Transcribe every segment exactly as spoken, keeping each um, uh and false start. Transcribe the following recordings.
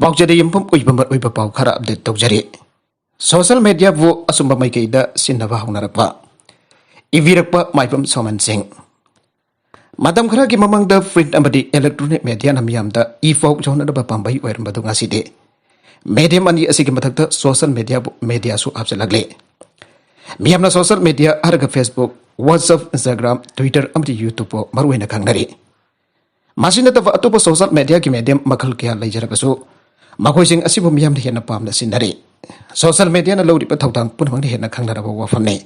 ꯄꯥꯎꯆꯦꯗ ꯌꯨꯝꯐꯝ ꯑꯣꯏꯕ ꯃꯔꯨꯑꯣꯏꯕ ꯄꯥꯎ ꯈꯔ ꯑꯞꯗꯦꯠ ꯇꯧꯖꯔꯤ꯫ ꯁꯣꯁꯤꯌꯦꯜ ꯃꯦꯗꯤꯌꯥꯕꯨ ꯑꯆꯨꯝꯕ ꯃꯥꯏꯀꯩꯗ ꯁꯤꯖꯤꯟꯅꯕ ꯍꯧꯅꯔꯛꯄ꯫ ꯏꯕꯤꯔꯛꯄ ꯃꯥꯏꯕꯝ ꯁꯣꯃꯟ ꯁꯤꯡ꯫ ꯃꯇꯝ ꯈꯔꯒꯤ ꯃꯃꯥꯡꯗ ꯄ꯭ꯔꯤꯟꯠ ꯑꯃꯗꯤ ꯏꯂꯦꯛꯇ꯭ꯔꯣꯅꯤꯛ ꯃꯦꯗꯤꯌꯥꯅ ꯃꯤꯌꯥꯝꯗ ꯏ ꯄꯥꯎ ꯌꯧꯍꯟꯅꯕ ꯄꯥꯝꯕꯩ ꯑꯣꯏꯔꯝꯕꯗꯨ ꯉꯁꯤꯗꯤ ꯃꯦꯗꯤꯌꯝ ꯑꯅꯤ ꯑꯁꯤꯒꯤ ꯃꯊꯛꯇ ꯁꯣꯁꯤꯌꯦꯜ ꯃꯦꯗꯤꯌꯥꯕꯨ, ꯃꯦꯗꯤꯌꯥꯁꯨ ꯍꯥꯞꯆꯤꯜꯂꯛꯂꯦ꯫ ꯃꯤꯌꯥꯝꯅ ꯁꯣꯁꯤꯌꯦꯜ ꯃꯦꯗꯤꯌꯥ ꯍꯥꯏꯔꯒ Facebook, WhatsApp, Instagram, Twitter ꯑꯃꯗꯤ YouTube ꯃꯔꯨꯑꯣꯏꯅ ꯈꯪꯅꯔꯤ꯫ ꯃꯁꯤ ꯅꯠꯇꯕ ꯑꯇꯣꯞꯄ ꯁꯣꯁꯤꯌꯦꯜ ꯃꯦꯗꯤꯌꯥꯒꯤ ꯃꯦꯗꯤꯌꯝ ꯃꯈꯜ ꯀꯌꯥ ꯂꯩꯖꯔꯒꯁꯨ ꯃꯈꯣꯏꯁꯤꯡ ꯑꯁꯤꯕꯨ ꯃꯤꯌꯥꯝꯅ ꯍꯦꯟꯅ ꯄꯥꯝꯅ ꯁꯤꯖꯤꯟꯅꯔꯤ꯫ ꯁꯣꯁꯤꯌꯦꯜ ꯃꯦꯗꯤꯌꯥꯅ ꯂꯧꯔꯤꯕ ꯊꯧꯗꯥꯡ ꯄꯨꯝꯅꯃꯛꯅ ꯍꯦꯟꯅ ꯈꯪꯅꯔꯕ ꯋꯥꯐꯝꯅꯤ꯫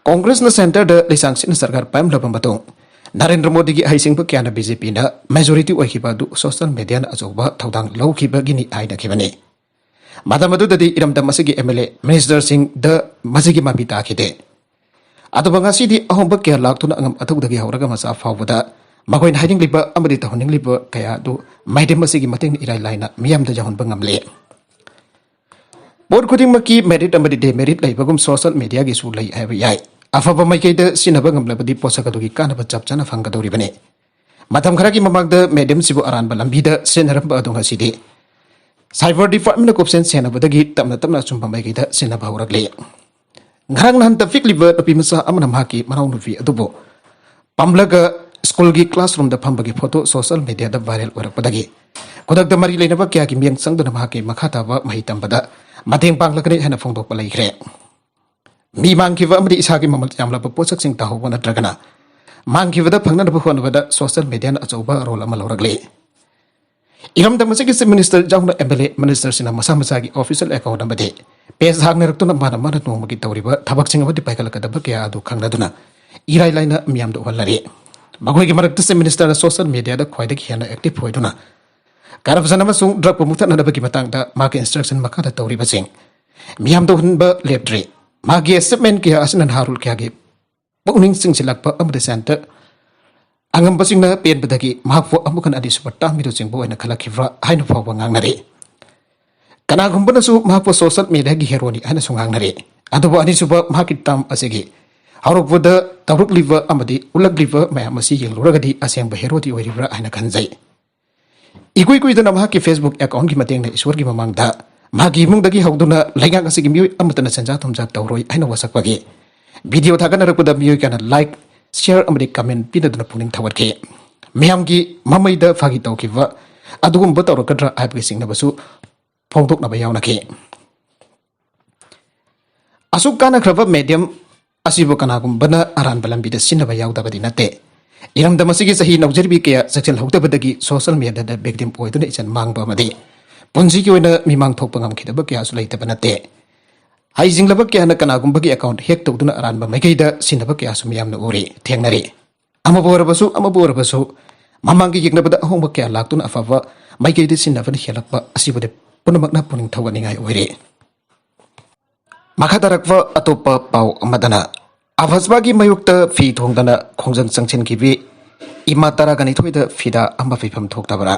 ꯀꯣꯡꯒ꯭ꯔꯦꯁꯅ ꯁꯦꯟꯇꯔꯗ ꯂꯩꯁꯥꯡ ꯁꯤꯠꯅ ꯁꯔꯀꯥꯔ ꯄꯥꯏꯔꯝꯂꯕ ꯃꯇꯨꯡ ꯅꯔꯦꯟꯗ꯭ꯔ ꯃꯣꯗꯤꯒꯤ ꯍꯩꯁꯤꯡꯕ ꯀꯌꯥꯅ BJPꯅ ꯃꯦꯖꯣꯔꯤꯇꯤ ꯑꯣꯏꯈꯤꯕ ꯑꯗꯨ ꯁꯣꯁꯤꯌꯦꯜ ꯃꯦꯗꯤꯌꯥꯅ ꯑꯆꯧꯕ ꯊꯧꯗꯥꯡ ꯂꯧꯈꯤꯕꯒꯤꯅꯤ ꯍꯥꯏꯅꯈꯤꯕꯅꯤ꯫ ꯃꯇꯝ ꯑꯗꯨꯗꯗꯤ ꯏꯔꯝꯗꯝ ꯑꯁꯤꯒꯤ MLA, ꯃꯤꯅꯤꯁꯇꯔꯁꯤꯡꯗ ꯃꯁꯤꯒꯤ ꯃꯃꯤ ꯇꯥꯈꯤꯗꯦ꯫ ꯑꯗꯨꯕꯨ ꯉꯁꯤꯗꯤ ꯑꯍꯣꯡꯕ ꯀꯌꯥ ꯂꯥꯛꯇꯨꯅ ꯑꯉꯝ ꯑꯊꯧꯗꯒꯤ ꯍꯧꯔꯒ ꯃꯆꯥ ꯐꯥꯎꯕꯗ ꯃꯈꯣꯏꯅ ꯍꯥꯏꯅꯤꯡꯂꯤꯕ ꯑꯃꯗꯤ ꯇꯧꯍꯟꯅꯤꯡꯂꯤꯕ ꯀꯌꯥ ꯑꯗꯨ ꯃꯦꯗꯤꯌꯝ ꯑꯁꯤꯒꯤ ꯃꯇꯦꯡꯅ ꯏꯔꯥꯏ ꯂꯥꯏꯅ ꯃꯤꯌꯥꯝꯗ ꯌꯧꯍꯟꯕ ꯉꯝꯂꯦ꯫ ꯄꯣꯠ ꯈꯨꯗꯤꯡꯃꯛꯀꯤ ꯃꯦꯔꯤꯠ ꯑꯃꯗꯤ ꯗꯦꯃꯦꯔꯤꯠ ꯂꯩꯕꯒꯨꯝ ꯁꯣꯁꯤꯌꯦꯜ ꯃꯦꯗꯤꯌꯥꯒꯤꯁꯨ ꯂꯩ ꯍꯥꯏꯕ ꯌꯥꯏ꯫ ꯑꯐꯕ ꯃꯥꯏꯀꯩꯗ ꯁꯤꯖꯤꯟꯅꯕ ꯉꯝꯂꯕꯗꯤ ꯄꯣꯠꯁꯛ ꯑꯗꯨꯒꯤ ꯀꯥꯟꯅꯕ ꯆꯞ ꯆꯥꯅ ꯐꯪꯒꯗꯧꯔꯤꯕꯅꯤ꯫ ꯃꯇꯝ ꯈꯔꯒꯤ ꯃꯃꯥꯡꯗ ꯃꯦꯗꯤꯌꯝꯁꯤꯕꯨ ꯑꯔꯥꯟꯕ ꯂꯝꯕꯤꯗ ꯁꯤꯖꯤꯟꯅꯔꯝꯕ ꯑꯗꯨ ꯉꯁꯤꯗꯤ ꯁꯥꯏꯕꯔ ꯗꯤꯄꯥꯔꯠꯃꯦꯟꯅ ꯀꯨꯞꯁꯦꯟ ꯁꯦꯟꯅꯕꯗꯒꯤ ꯇꯞꯅ ꯇꯞꯅ ꯑꯆꯨꯝꯕ ꯃꯥꯏꯀꯩꯗ ꯁꯤꯖꯤꯟꯅꯕ ꯍꯧꯔꯛꯂꯤ꯫ ꯉꯔꯥꯡ ꯅꯍꯥꯟꯇ ꯄꯤꯛꯂꯤꯕ ꯅꯨꯄꯤ ꯃꯆꯥ ꯑꯃꯅ ꯃꯍꯥꯛꯀꯤ ꯃꯅꯥꯎꯅꯨꯄꯤ ꯑꯗꯨꯕꯨ ꯄꯝꯂꯒ ꯁ꯭ꯀꯨꯜꯒꯤ ꯀ꯭ꯂꯥꯁꯔꯨꯝꯗ ꯐꯝꯕꯒꯤ ꯐꯣꯇꯣ ꯁꯣꯁꯤꯌꯦꯜ ꯃꯦꯗꯤꯌꯥꯗ ꯚꯥꯏꯔꯦꯜ ꯑꯣꯏꯔꯛꯄꯗꯒꯤ ꯈꯨꯗꯛꯇ ꯃꯔꯤ ꯂꯩꯅꯕ ꯀꯌꯥꯒꯤ ꯃꯤꯠꯌꯦꯡ ꯆꯪꯗꯨꯅ ꯃꯍꯥꯛꯀꯤ ꯃꯈꯥ ꯇꯥꯕ ꯃꯍꯩ ꯇꯝꯕꯗ ꯃꯇꯦꯡ ꯄꯥꯡꯂꯒꯅꯤ ꯍꯥꯏꯅ ꯐꯣꯡꯗꯣꯛꯄ ꯂꯩꯈ꯭ꯔꯦ꯫ ꯃꯤ ꯃꯥꯡꯈꯤꯕ ꯑꯃꯗꯤ ꯏꯁꯥꯒꯤ ꯃꯃꯜ ꯌꯥꯝꯂꯕ ꯄꯣꯠꯁꯛꯁꯤꯡ ꯇꯥꯍꯧꯕ ꯅꯠꯇ꯭ꯔꯒꯅ ꯃꯥꯡꯈꯤꯕꯗ ꯐꯪꯅꯅꯕ ꯍꯣꯠꯅꯕꯗ ꯁꯣꯁꯤꯌꯦꯜ ꯃꯦꯗꯤꯌꯥꯅ ꯑꯆꯧꯕ ꯔꯣꯜ ꯑꯃ ꯂꯧꯔꯛꯂꯤ꯫ ꯏꯔꯝꯗꯝ ꯑꯁꯤꯒꯤ ꯆꯤꯐ ꯃꯤꯅꯤꯁꯇꯔ ꯌꯥꯎꯅ MLA, ꯃꯤꯅꯤꯁꯇꯔꯁꯤꯡꯅ ꯃꯁꯥ ꯃꯁꯥꯒꯤ ꯑꯣꯐꯤꯁꯤꯌꯦꯜ ꯑꯦꯀꯥꯎꯟꯠ ꯑꯃꯗꯤ ꯄꯦꯖ ꯍꯥꯡꯅꯔꯛꯇꯨꯅ ꯃꯥꯅ ꯃꯥꯅ ꯅꯣꯡꯃꯒꯤ ꯇꯧꯔꯤꯕ ꯊꯕꯛꯁꯤꯡ ꯑꯃꯗꯤ ꯄꯥꯏꯈꯠꯂꯛꯀꯗꯕ ꯀꯌꯥ ꯑꯗꯨ ꯈꯪꯅꯗꯨꯅ ꯏꯔꯥꯏ ꯂꯥꯏꯅ ꯃꯤꯌꯥꯝꯗ ꯎꯍꯜꯂꯔꯤ꯫ ꯃꯈꯣꯏꯒꯤ ꯃꯔꯛꯇ ꯆꯤꯐ ꯃꯤꯅꯤꯁꯇꯔꯅ ꯁꯣꯁꯤꯌꯦꯜ ꯃꯦꯗꯤꯌꯥꯗ ꯈ꯭ꯋꯥꯏꯗꯒꯤ ꯍꯦꯟꯅ ꯑꯦꯛꯇꯤꯚ ꯑꯣꯏꯗꯨꯅ ꯀꯔꯞꯁꯟ ꯑꯃꯁꯨꯡ ꯗ꯭ꯔꯒꯄꯨ ꯃꯨꯊꯠꯅꯅꯕꯒꯤ ꯃꯇꯥꯡꯗ ꯃꯥꯒꯤ ꯏꯟꯁꯇ꯭ꯔꯛꯁꯟ ꯃꯈꯥꯗ ꯇꯧꯔꯤꯕꯁꯤꯡ ꯃꯤꯌꯥꯝꯗ ꯎꯍꯟꯕ ꯂꯦꯞꯇ꯭ꯔꯤ꯫ ꯃꯥꯒꯤ ꯑꯦꯆꯤꯚꯃꯦꯟꯠ ꯀꯌꯥ ꯑꯁꯤꯅ ꯅꯍꯥꯔꯣꯜ ꯀꯌꯥꯒꯤ ꯄꯨꯛꯅꯤꯡ ꯆꯤꯡꯁꯤꯜꯂꯛꯄ ꯑꯃꯗꯤ ꯁꯦꯟꯇꯔ ꯑꯉꯝꯕꯁꯤꯡꯅ ꯄꯦꯟꯕꯗꯒꯤ ꯃꯍꯥꯛꯄꯨ ꯑꯃꯨꯛ ꯍꯟꯅ ꯑꯅꯤꯁꯨꯕ ꯇꯥꯝꯃꯤꯗꯨ ꯆꯤꯡꯕ ꯑꯣꯏꯅ ꯈꯜꯂꯛꯈꯤꯕ꯭ꯔꯥ ꯍꯥꯏꯅ ꯐꯥꯎꯕ ꯉꯥꯡꯅꯔꯤ꯫ ꯀꯅꯥꯒꯨꯝꯕꯅꯁꯨ ꯃꯍꯥꯛꯄꯨ ꯁꯣꯁꯤꯌꯦꯜ ꯃꯦꯗꯤꯌꯥꯒꯤ ꯍꯦꯔꯣꯅꯤ ꯍꯥꯏꯅꯁꯨ ꯉꯥꯡꯅꯔꯤ꯫ ꯑꯗꯨꯕꯨ ꯑꯅꯤꯁꯨꯕ ꯃꯍꯥꯛꯀꯤ ꯇꯥꯝ ꯑꯁꯤꯒꯤ ꯍꯧꯔꯛꯄꯗ ꯇꯧꯔꯛꯂꯤꯕ ꯑꯃꯗꯤ ꯎꯠꯂꯛꯂꯤꯕ ꯃꯌꯥꯝ ꯑꯁꯤ ꯌꯦꯡꯂꯨꯔꯒꯗꯤ ꯑꯁꯦꯡꯕ ꯍꯦꯔꯣꯗꯤ ꯑꯣꯏꯔꯤꯕ꯭ꯔꯥ ꯍꯥꯏꯅ ꯈꯟꯖꯩ꯫ ꯏꯀꯨꯏ ꯀꯨꯏꯗꯅ ꯃꯍꯥꯛꯀꯤ Facebook account ꯀꯤ ꯃꯇꯦꯡꯅ ꯏꯁꯣꯔꯒꯤ ꯃꯃꯥꯡꯗ ꯃꯍꯥꯛꯀꯤ ꯏꯃꯨꯡꯗꯒꯤ ꯍꯧꯗꯨꯅ ꯂꯩꯉꯥꯛ ꯑꯁꯤꯒꯤ ꯃꯤꯑꯣꯏ ꯑꯃꯠꯇꯅ ꯁꯦꯟꯖꯥ ꯊꯨꯝꯖꯥ ꯇꯧꯔꯣꯏ ꯍꯥꯏꯅ ꯋꯥꯁꯛꯄꯒꯤ video ꯊꯥꯒꯠꯅꯔꯛꯄꯗ ꯃꯤꯑꯣꯏ ꯀꯌꯥꯅ like, share ꯑꯃꯗꯤ comment ꯄꯤꯅꯗꯨꯅ ꯄꯨꯛꯅꯤꯡ ꯊꯧꯒꯠꯈꯤ꯫ ꯃꯤꯌꯥꯝꯒꯤ ꯃꯃꯩꯗ ꯐꯥꯒꯤ ꯇꯧꯈꯤꯕ ꯑꯗꯨꯒꯨꯝꯕ ꯇꯧꯔꯛꯀꯗ꯭ꯔꯥ ꯍꯥꯏꯕꯒꯤ ꯆꯤꯡꯅꯕꯁꯨ ꯐꯣꯡꯗꯣꯛꯅꯕ ꯌꯥꯎꯅꯈꯤ꯫ ꯑꯁꯨꯛ ꯀꯥꯟꯅꯈ꯭ꯔꯕ medium ꯑꯁꯤꯕꯨ ꯀꯅꯥꯒꯨꯝꯕꯅ ꯑꯔꯥꯟꯕ ꯂꯝꯕꯤꯗ ꯁꯤꯖꯤꯟꯅꯕ ꯌꯥꯎꯗꯕꯗꯤ ꯅꯠꯇꯦ꯫ ꯏꯔꯝꯗꯝ ꯑꯁꯤꯒꯤ ꯆꯍꯤ ꯅꯧꯖꯔꯤꯕꯤ ꯀꯌꯥ ꯆꯦꯛꯁꯤꯜꯍꯧꯗꯕꯗꯒꯤ social media ꯗ victim ꯑꯣꯏꯗꯨꯅ ꯏꯆꯟ ꯃꯥꯡꯕ ꯑꯃꯗꯤ ꯄꯨꯟꯁꯤꯒꯤ ꯑꯣꯏꯅ ꯃꯤꯃꯥꯡ ꯊꯣꯛꯄ ꯉꯝꯈꯤꯗꯕ ꯀꯌꯥꯁꯨ ꯂꯩꯇꯕ ꯅꯠꯇꯦ꯫ ꯍꯩꯁꯤꯡꯂꯕ ꯀꯌꯥꯅ ꯀꯅꯥꯒꯨꯝꯕꯒꯤ account hack ꯇꯧꯗꯨꯅ ꯑꯔꯥꯟꯕ ꯃꯥꯏꯀꯩꯗ ꯁꯤꯖꯤꯟꯅꯕ ꯀꯌꯥꯁꯨ ꯃꯤꯌꯥꯝꯅ ꯎꯔꯤ, ꯊꯦꯡꯅꯔꯤ꯫ ꯑꯃꯕꯨ ꯑꯣꯏꯔꯕꯁꯨ, ꯑꯃꯕꯨ ꯑꯣꯏꯔꯕꯁꯨ, ꯃꯃꯥꯡꯒ ꯌꯦꯡꯅꯕꯗ ꯑꯍꯣꯡꯕ ꯀꯌꯥ ꯂꯥꯛꯇꯨꯅ ꯑꯐꯕ ꯃꯥꯏꯀꯩꯗ ꯁꯤꯖꯤꯟꯅꯕꯅ ꯍꯦꯜꯂꯛꯄ ꯑꯁꯤꯕꯨꯗꯤ ꯄꯨꯝꯅꯃꯛꯅ ꯄꯨꯛꯅꯤꯡ ꯊꯧꯒꯠꯅꯤꯡꯉꯥꯏ ꯑꯣꯏꯔꯤ꯫ ꯃꯈꯥ ꯇꯥꯔꯛꯄ ꯑꯇꯣꯞꯄ ꯄꯥꯎ ꯑꯃꯗꯅ, ꯑꯐꯁꯄꯥꯒꯤ ꯃꯥꯌꯣꯛꯇ ꯐꯤ ꯊꯣꯡꯗꯅ ꯈꯣꯡꯖꯪ ꯆꯪꯁꯤꯟꯈꯤꯕꯤ ꯏꯃꯥ ꯇꯔꯥꯒ ꯅꯤꯊꯣꯏꯗ ꯐꯤꯗꯥ ꯑꯃ ꯄꯤꯐꯝ ꯊꯣꯛꯇꯕꯔꯥ?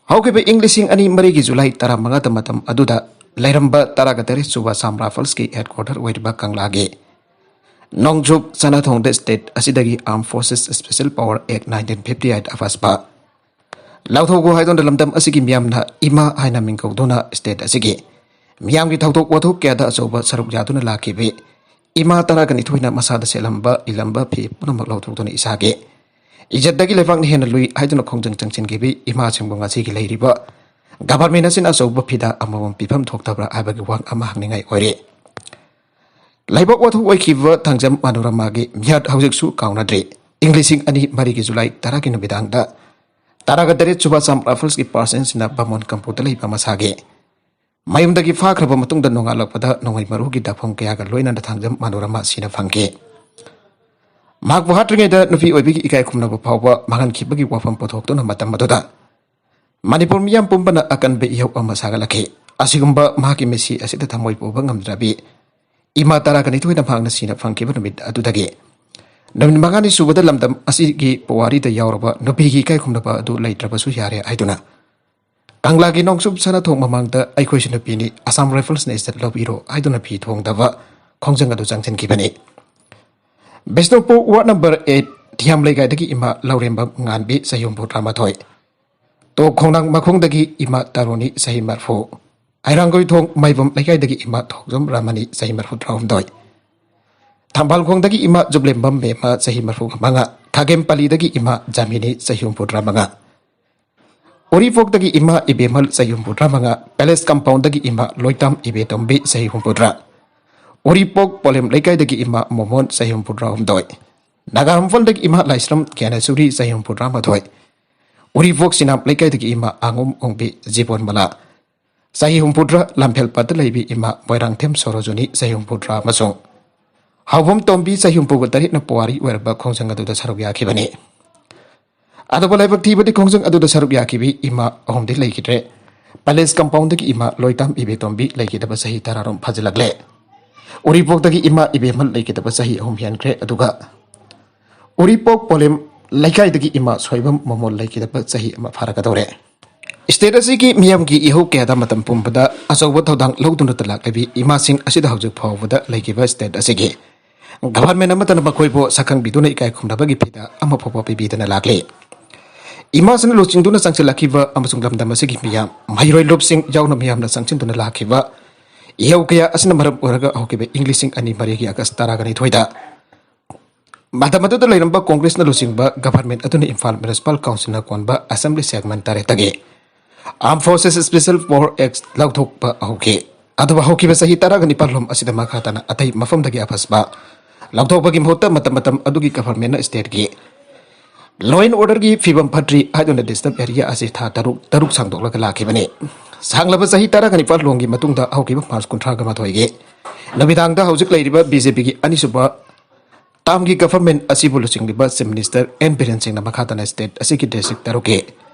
ꯍꯧꯈꯤꯕ ꯏꯪ ꯂꯤꯁꯤꯡ ꯑꯅꯤ ꯃꯔꯤꯒꯤ ꯖꯨꯂꯥꯏ ꯇꯔꯥꯃꯉꯥꯗ ꯃꯇꯝ ꯑꯗꯨꯗ ꯂꯩꯔꯝꯕ ꯇꯔꯥꯒ ꯇꯔꯦꯠ ꯁꯨꯕ Assam Rifles ꯀꯤ headquarter ꯑꯣꯏꯔꯤꯕ ꯀꯪꯂꯥꯒꯤ ꯅꯣꯡꯆꯨꯞ ꯁꯅꯥꯊꯣꯡꯗ state ꯑꯁꯤꯗꯒꯤ Armed Forces Special Power Act nineteen fifty eight, ꯑꯐꯁꯄꯥ ꯂꯧꯊꯣꯛꯎ ꯍꯥꯏꯗꯨꯅ ꯂꯝꯗꯝ ꯑꯁꯤꯒꯤ ꯃꯤꯌꯥꯝꯅ ꯏꯃꯥ ꯍꯥꯏꯅ ꯃꯤꯡ ꯀꯧꯗꯨꯅ state ꯑꯁꯤꯒꯤ ꯃꯤꯌꯥꯝꯒꯤ ꯊꯧꯗꯣꯛ ꯋꯥꯊꯣꯛ ꯀꯌꯥꯗ ꯑꯆꯧꯕ ꯁꯔꯨꯛ ꯌꯥꯗꯨꯅ ꯂꯥꯛꯈꯤꯕꯤ ꯏꯃꯥ ꯇꯔꯥꯒ ꯅꯤꯊꯣꯏꯅ ꯃꯁꯥꯗ ꯁꯦꯠꯂꯝꯕ, ꯏꯜꯂꯝꯕ ꯐꯤ ꯄꯨꯝꯅꯃꯛ ꯂꯧꯊꯣꯛꯇꯨꯅ ꯏꯁꯥꯒꯤ ꯏꯖꯠꯇꯒꯤ ꯂꯩꯕꯥꯛꯅ ꯍꯦꯟꯅ ꯂꯨꯏ ꯍꯥꯏꯗꯨꯅ ꯈꯣꯡꯖꯪ ꯆꯪꯁꯤꯟꯈꯤꯕꯤ ꯏꯃꯥꯁꯤꯡꯕꯨ ꯉꯁꯤꯒꯤ ꯂꯩꯔꯤꯕ government ꯑꯁꯤꯅ ꯑꯆꯧꯕ ꯐꯤꯗꯥ ꯑꯃꯃꯝ ꯄꯤꯐꯝ ꯊꯣꯛꯇꯕ꯭ꯔꯥ ꯍꯥꯏꯕꯒꯤ ꯋꯥꯍꯪ ꯑꯃ ꯍꯪꯅꯤꯡꯉꯥꯏ ꯑꯣꯏꯔꯤ꯫ ꯂꯩꯕꯥꯛ ꯋꯥꯊꯣꯛ ꯑꯣꯏꯈꯤꯕ ꯊꯥꯡꯖꯝ ꯃꯅꯣꯔꯃꯥꯒꯤ ꯃꯤꯍꯥꯠ ꯍꯧꯖꯤꯛꯁꯨ ꯀꯥꯎꯅꯗ꯭ꯔꯤ꯫ ꯏꯪ ꯂꯤꯁꯤꯡ ꯑꯅꯤ ꯃꯔꯤꯒꯤ ꯖꯨꯂꯥꯏ ꯇꯔꯥꯒꯤ ꯅꯨꯃꯤꯗꯥꯡꯗ ꯇꯔꯥꯒ ꯇꯔꯦꯠ ꯁꯨꯕ Assam Rifles ꯀꯤ ꯄꯥꯔꯁꯟꯁꯤꯅ ꯕꯥꯃꯣꯟ ꯀꯝꯄꯨꯗ ꯂꯩꯕ ꯃꯁꯥꯒꯤ ꯃꯌꯨꯝꯗꯒꯤ ꯐꯥꯈ꯭ꯔꯕ ꯃꯇꯨꯡꯗ ꯅꯣꯡꯉꯥꯜꯂꯛꯄꯗ ꯅꯣꯡꯃꯩ ꯃꯔꯨꯒꯤ ꯗꯥꯐꯝ ꯀꯌꯥꯒ ꯂꯣꯏꯅꯅ ꯊꯥꯡꯖꯝ ꯃꯅꯣꯔꯃꯥ ꯁꯤꯅ ꯐꯪꯈꯤ꯫ ꯃꯍꯥꯛꯄꯨ ꯍꯥꯠꯇ꯭ꯔꯤꯉꯩꯗ ꯅꯨꯄꯤ ꯑꯣꯏꯕꯒꯤ ꯏꯀꯥꯏ ꯈꯨꯝꯅꯕ ꯐꯥꯎꯕ ꯃꯥꯡꯍꯟꯈꯤꯕꯒꯤ ꯋꯥꯐꯝ ꯄꯨꯊꯣꯛꯇꯨꯅ ꯃꯇꯝ ꯑꯗꯨꯗ ꯃꯅꯤꯄꯨꯔ ꯃꯤꯌꯥꯝ ꯄꯨꯝꯕꯅ ꯑꯀꯟꯕ ꯏꯍꯧ ꯑꯃ ꯁꯥꯒꯠꯂꯛꯈꯤ꯫ ꯑꯁꯤꯒꯨꯝꯕ ꯃꯍꯥꯛꯀꯤ ꯃꯤꯠꯁꯤ ꯑꯁꯤꯗ ꯊꯃꯣꯏ ꯄꯨꯕ ꯉꯝꯗ꯭ꯔꯕꯤ ꯏꯃꯥ ꯇꯔꯥꯒ ꯅꯤꯊꯣꯏꯅ ꯃꯍꯥꯛꯅ ꯁꯤꯅ ꯐꯪꯈꯤꯕ ꯅꯨꯃꯤꯠ ꯑꯗꯨꯗꯒꯤ ꯅꯨꯃꯤꯠ ꯃꯉꯥꯅꯤ ꯁꯨꯕꯗ ꯂꯝꯗꯝ ꯑꯁꯤꯒꯤ ꯄꯨꯋꯥꯔꯤꯗ ꯌꯥꯎꯔꯕ ꯅꯨꯄꯤꯒꯤ ꯏꯀꯥꯏ ꯈꯨꯝꯅꯕ ꯑꯗꯨ ꯂꯩꯇ꯭ꯔꯕꯁꯨ ꯌꯥꯔꯦ ꯍꯥꯏꯗꯨꯅ ꯀꯪꯂꯥꯒꯤ ꯅꯣꯡꯆꯨꯞ ꯁꯅꯥꯊꯣꯡ ꯃꯃꯥꯡꯗ "ꯑꯩꯈꯣꯏꯁꯨ ꯅꯨꯄꯤꯅꯤ, Assam Rifles ꯅ ꯏꯖꯠ ꯂꯧꯕꯤꯔꯣ" ꯍꯥꯏꯗꯨꯅ ꯐꯤ ꯊꯣꯡꯗꯕ ꯈꯣꯡꯖꯪ ꯑꯗꯨ ꯆꯪꯁꯤꯟꯈꯤꯕꯅꯤ꯫ ꯕꯤꯁꯅꯨꯄꯨꯔ ward number eight ꯊꯤꯌꯥꯝ ꯂꯩꯀꯥꯏꯗꯒꯤ ꯏꯃꯥ ꯂꯧꯔꯦꯝꯕꯝ ꯉꯥꯟꯕꯤ, ꯆꯍꯤ ꯍꯨꯝꯐꯨꯇꯔꯥꯃꯥꯊꯣꯏ꯫ ꯇꯣꯞ ꯈꯣꯡꯅꯥꯡ ꯃꯈꯣꯡꯗꯒꯤ ꯏꯃꯥ ꯇꯔꯨꯅꯤ, ꯆꯍꯤ ꯃꯔꯤꯐꯨ꯫ ꯍꯩꯔꯥꯡꯒꯣꯏꯊꯣꯡ ꯃꯥꯏꯕꯝ ꯂꯩꯀꯥꯏꯗꯒꯤ ꯏꯃꯥ ꯊꯣꯡꯖꯝ ꯔꯥꯃꯅꯤ, ꯆꯍꯤ ꯃꯔꯤꯐꯨ ꯇꯔꯥꯍꯨꯝꯗꯣꯏ꯫ ꯊꯝꯕꯥꯜ ꯈꯣꯡꯗꯒꯤ ꯏꯃꯥ ꯖꯨꯕꯂꯦꯝꯕꯝ ꯃꯦꯝꯃ, ꯆꯍꯤ ꯃꯔꯤꯐꯨ ꯃꯉꯥ꯫ ꯈꯥꯒꯦꯝ ꯄꯜꯂꯤꯗꯒꯤ ꯏꯃꯥ ꯖꯥꯃꯤꯅꯤ, ꯆꯍꯤ ꯍꯨꯝꯐꯨꯇꯔꯥ ꯃꯉꯥ꯫ ꯎꯔꯤꯄꯣꯛꯇꯒꯤ ꯏꯃꯥ ꯏꯕꯦꯝꯍꯜ, ꯆꯍꯤ ꯍꯨꯝꯐꯨꯇꯔꯥ ꯃꯉꯥ꯫ ꯄꯦꯂꯦꯁ ꯀꯝꯄꯥꯎꯟꯗꯒꯤ ꯏꯃꯥ ꯂꯣꯏꯇꯥꯝ ꯏꯕꯦꯇꯣꯝꯕꯤ, ꯆꯍꯤ ꯍꯨꯝꯐꯨꯇꯔꯥ꯫ ꯎꯔꯤꯄꯣꯛ ꯄꯣꯂꯦꯝ ꯂꯩꯀꯥꯏꯗꯒꯤ ꯏꯃꯥ ꯃꯣꯃꯣꯟ, ꯆꯍꯤ ꯍꯨꯝꯐꯨꯇꯔꯥꯍꯨꯝꯗꯣꯏ꯫ ꯅꯥꯒꯥ ꯍꯝꯐꯜꯗꯒꯤ ꯏꯃꯥ ꯂꯥꯏꯁ꯭ꯔꯝ ꯒ꯭ꯌꯥꯅꯦꯁꯨꯔꯤ, ꯆꯍꯤ ꯍꯨꯝꯐꯨꯇꯔꯥꯃꯥꯊꯣꯏ꯫ ꯎꯔꯤꯄꯣꯛ ꯁꯤꯅꯥꯝ ꯂꯩꯀꯥꯏꯗꯒꯤ ꯏꯃꯥ ꯑꯉꯨꯝ ꯑꯣꯡꯕꯤ ꯖꯤꯕꯣꯟꯃꯂꯥ, ꯆꯍꯤ ꯍꯨꯝꯐꯨꯇꯔꯥ꯫ ꯂꯝꯐꯦꯜꯄꯥꯠꯇ ꯂꯩꯕꯤ ꯏꯃꯥ ꯃꯣꯏꯔꯥꯡꯊꯦꯝ ꯁꯣꯔꯣꯖꯨꯅꯤ, ꯆꯍꯤ ꯍꯨꯝꯐꯨꯇꯔꯥ, ꯑꯃꯁꯨꯡ ꯍꯥꯎꯕꯝ ꯇꯣꯝꯕꯤ, ꯆꯍꯤ ꯍꯨꯝꯐꯨꯒ ꯇꯔꯦꯠꯅ ꯄꯨꯋꯥꯔꯤ ꯑꯣꯏꯔꯕ ꯈꯣꯡꯖꯪ ꯑꯗꯨꯗ ꯁꯔꯨꯛ ꯌꯥꯈꯤꯕꯅꯤ꯫ ꯑꯗꯨꯕꯨ ꯂꯥꯏꯕꯛ ꯊꯤꯕꯗꯤ ꯈꯣꯡꯖꯪ ꯑꯗꯨꯗ ꯁꯔꯨꯛ ꯌꯥꯈꯤꯕꯤ ꯏꯃꯥ ꯑꯍꯨꯝꯗꯤ ꯂꯩꯈꯤꯗ꯭ꯔꯦ꯫ ꯄꯦꯂꯦꯁ ꯀꯝꯄꯥꯎꯟꯗꯒꯤ ꯏꯃꯥ ꯂꯣꯏꯇꯥꯝ ꯏꯕꯦꯇꯣꯝꯕꯤ ꯂꯩꯈꯤꯗꯕ ꯆꯍꯤ ꯇꯔꯥꯔꯣꯝ ꯐꯥꯖꯤꯜꯂꯛꯂꯦ꯫ ꯎꯔꯤꯄꯣꯛꯇꯒꯤ ꯏꯃꯥ ꯏꯕꯦꯝꯍꯜ ꯂꯩꯈꯤꯗꯕ ꯆꯍꯤ ꯑꯍꯨꯝ ꯍꯦꯟꯈ꯭ꯔꯦ, ꯑꯗꯨꯒ ꯎꯔꯤꯄꯣꯛ ꯄꯣꯂꯦꯝ ꯂꯩꯀꯥꯏꯗꯒꯤ ꯏꯃꯥ ꯁꯣꯏꯕꯝ ꯃꯣꯃꯣꯟ ꯂꯩꯈꯤꯗꯕ ꯆꯍꯤ ꯑꯃ ꯐꯥꯔꯛꯀꯗꯧꯔꯦ꯫ ꯁ꯭ꯇꯦꯠ ꯑꯁꯤꯒꯤ ꯃꯤꯌꯥꯝꯒꯤ ꯏꯍꯧ ꯀꯌꯥꯗ ꯃꯇꯝ ꯄꯨꯝꯕꯗ ꯑꯆꯧꯕ ꯊꯧꯗꯥꯡ ꯂꯧꯗꯨꯅꯇ ꯂꯥꯛꯂꯤꯕꯤ ꯏꯃꯥꯁꯤꯡ ꯑꯁꯤꯗ ꯍꯧꯖꯤꯛ ꯐꯥꯎꯕꯗ ꯂꯩꯈꯤꯕ ꯁ꯭ꯇꯦꯠ ꯑꯁꯤꯒꯤ ꯒꯚꯔꯟꯃꯦꯟꯠ ꯑꯃꯠꯇꯅ ꯃꯈꯣꯏꯕꯨ ꯁꯛꯈꯪꯕꯤꯗꯨꯅ ꯏꯀꯥꯏ ꯈꯨꯝꯅꯕꯒꯤ ꯐꯤꯗꯥ ꯑꯃ ꯐꯥꯎꯕ ꯄꯤꯕꯤꯗꯅ ꯂꯥꯛꯂꯤ꯫ ꯏꯃꯥꯁꯤꯡꯅ ꯂꯨꯆꯤꯡꯗꯨꯅ ꯆꯪꯁꯤꯜꯂꯛꯈꯤꯕ ꯑꯃꯁꯨꯡ ꯂꯝꯗꯝ ꯑꯁꯤꯒꯤ ꯃꯤꯌꯥꯝ, ꯃꯍꯩꯔꯣꯏ ꯂꯨꯞꯁꯤꯡ ꯌꯥꯎꯅ ꯃꯤꯌꯥꯝꯅ ꯆꯪꯁꯤꯟꯗꯨꯅ ꯂꯥꯛꯈꯤꯕ ꯏꯍꯧ ꯀꯌꯥ ꯑꯁꯤꯅ ꯃꯔꯝ ꯑꯣꯏꯔꯒ ꯍꯧꯈꯤꯕ ꯏꯪ ꯂꯤꯁꯤꯡ ꯑꯅꯤ ꯃꯔꯤꯒꯤ ꯑꯥꯒꯁ꯭ꯠ ꯇꯔꯥꯒ ꯅꯤꯊꯣꯏꯗ ꯃꯇꯝ ꯑꯗꯨꯗ ꯂꯩꯔꯝꯕ ꯀꯣꯡꯒ꯭ꯔꯦꯁꯅ ꯂꯨꯆꯤꯡꯕ ꯒꯚꯔꯟꯃꯦꯟꯠ ꯑꯗꯨꯅ ꯏꯝꯐꯥꯜ ꯃ꯭ꯌꯨꯅꯤꯁꯤꯄꯥꯜ ꯀꯥꯎꯟꯁꯤꯜꯅ ꯀꯣꯟꯕ ꯑꯦꯁꯦꯝꯕ꯭ꯂꯤ ꯁꯦꯒꯃꯦꯟꯠ ꯇꯔꯦꯠꯇꯒꯤ Armed Forces Special Power Act ꯂꯧꯊꯣꯛꯄ ꯍꯧꯈꯤ꯫ ꯑꯗꯨꯕꯨ ꯍꯧꯈꯤꯕ ꯆꯍꯤ ꯇꯔꯥꯒ ꯅꯤꯄꯥꯜ ꯂꯣꯝ ꯑꯁꯤꯗ ꯃꯈꯥ ꯇꯥꯅ ꯑꯇꯩ ꯃꯐꯝꯗꯒꯤ ꯑꯐꯁꯕꯥ ꯂꯧꯊꯣꯛꯄꯒꯤ ꯃꯍꯨꯠꯇ ꯃꯇꯝ ꯃꯇꯝ ꯑꯗꯨꯒꯤ ꯒꯚꯔꯟꯃꯦꯟꯠꯅ ꯁ꯭ꯇꯦꯠꯀꯤ law and orderꯒꯤ ꯐꯤꯕꯝ ꯐꯠꯇ꯭ꯔꯤ ꯍꯥꯏꯗꯨꯅ ꯗꯤꯁꯇꯔꯕ ꯑꯦꯔꯤꯌꯥ ꯑꯁꯤ ꯊꯥ ꯇꯔꯨꯛ ꯇꯔꯨꯛ ꯁꯥꯡꯗꯣꯛꯂꯒ ꯂꯥꯛꯈꯤꯕꯅꯤ꯫ ꯁꯥꯡꯂꯕ ꯆꯍꯤ ꯇꯔꯥꯒ ꯅꯤꯄꯥꯜ ꯂꯣꯝꯒꯤ ꯃꯇꯨꯡꯗ ꯍꯧꯈꯤꯕ ꯃꯥꯔꯆ ꯀꯨꯟꯊ꯭ꯔꯥꯒ ꯃꯥꯊꯣꯏꯒꯤ ꯅꯨꯃꯤꯗꯥꯡꯗ ꯍꯧꯖꯤꯛ ꯂꯩꯔꯤꯕ ꯕꯤ ꯖꯦ ꯄꯤꯒꯤ ꯑꯅꯤꯁꯨꯕ ꯇꯥꯝꯒꯤ ꯒꯚꯔꯟꯃꯦꯟꯠ ꯑꯁꯤꯕꯨ ꯂꯨꯆꯤꯡꯂꯤꯕ ꯆꯤꯐ ꯃꯤꯅꯤꯁꯇꯔ ꯑꯦꯟ ꯕꯤꯔꯦꯟ ꯁꯤꯡꯅ ꯃꯈꯥ ꯇꯥꯅ ꯁ꯭ꯇꯦꯠ ꯑꯁꯤꯒꯤ ꯗꯤꯁꯇ꯭ꯔꯤꯛ ꯇꯔꯨꯛꯀꯤ